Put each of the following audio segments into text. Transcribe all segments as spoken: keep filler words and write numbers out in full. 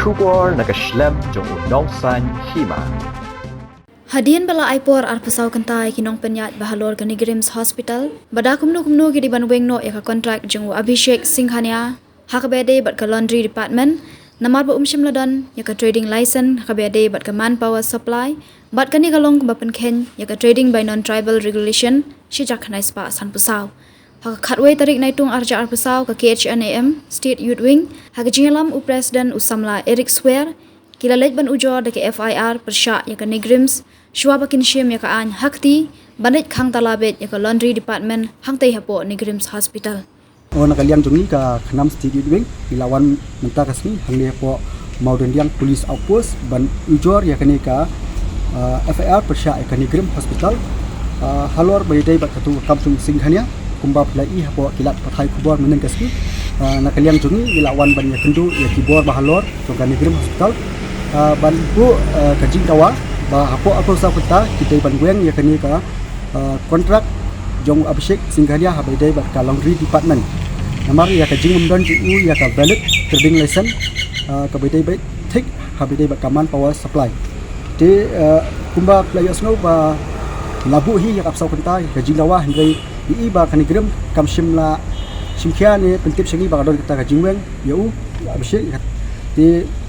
Khubor na ka shlem jong u nongsan hima. Hadien ba la ai por arphew saw kynta ïa ki nongpynïaid ba halor ka NEIGRIHMS Hospital ba da kumno kumno ki dei ban weng noh ïa ka kontrak jong u Abhishek Singhania ha kaba ïadei bad ka laundry department, namar ba um shym la don ïa ka trading license ha kaba ïadei bad ka manpower supply, bad kane ka long kumba pynkheiñ ïa ka trading by non-tribal regulation shi hajar khyndai spah sanphew saw. Ha ka khatwei tarik Naitung arhajar arphew saw, ka KHNAM State Youth Wing, ha ka jingïalam u President u samla Eric Swer, ki la leit ban ujor da ka FIR pyrshah ïa ka NEIGRIHMS shuwa ba kin shim ïa ka aiñ ha kti ban leit khang tala beit ïa ka laundry department hangtei hapoh NEIGRIHMS Hospital. Ong na ka liang jong ngi ka KHNAM State Youth Wing, ngi la wan mynta ka sngi hangne hapoh Mawdyndiang Police Outpost ban ujor ïa kane ka, ah, FIR pyrshah ïa ka NEIGRIHMS Hospital, ah, halor ba ïadei bad katu ka kam jong u Singhania, kumba phi la ïohi hapoh ki lad pathai khubor mynhynnin ka sngi. Ah, na ka liang jong ngi, ngi la wan ban ïakynduh ïa ki bor ba halor jong ka NEIGRIHMS Hospital, ah, ban buh, ah, ka jingdawa ba hapoh arphew saw kynta ki dei ban weng ïa kane ka, ah, kontrak jong u Abhishek Singhania ha ba ïadei bad ka laundry department. Namar ïa ka jingbym don jong u ïa ka valid trading license, ah, ka ba ïadei bad thik ha ba ïadei bad ka manpower supply. Te, ah, kumba phi la ïohsngew ba la buh hi ïa ka arphew saw kynta ïa ka jingdawa, hynrei ïohi ba ka NEIGRIHMS kam shym la shim khia ne pyntip sha ngi ba ka don kata ka jingweng ïa u Abhishek. Te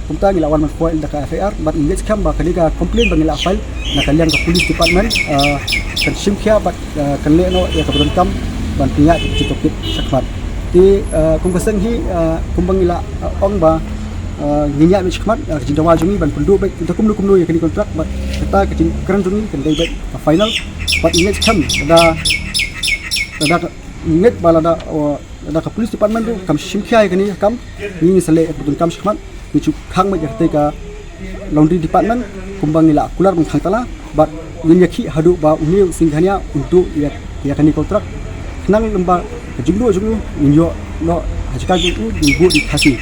kumta ngi la wan ban file da ka FIR bad ngi ngeit skhem ba kane ka complaint ba ngi la file na ka liang ka police department, ah, kan shim khia bad, ah, kan leh noh ïa ka ba donkam ban pynïaid ïa ka jingtohkit shakhmat. Te, ah, kum ka seng hi, ah, kumba ngi la, ah, ong ba, ah, ngin ïaid beit shakhmat, ah, ka jingdawa jong ngi ban pynduh beit da kumno kumno ïa kane ka kontrak bad kata ka jingkren jong ngi kan dei beit ka final. Bad ngi ngeit skhem da, da ka, ngi ngeit ba lada, oh, lada ka police department ruh kam shim khia ïa kane ka kam, ngi ngin sa leh ïa ka ba donkam shakhmat, ngi shu khang beit ïa katei ka laundry department kumba ngi la kular ban khang tala, bad ngin ïakhih haduh ba une u Singhania un duh ïa, ïa kane ka kontrak. Khnang lymba ka jingduh jong u ngin ïoh noh ha jaka jong u, ngin buh da i Khasi.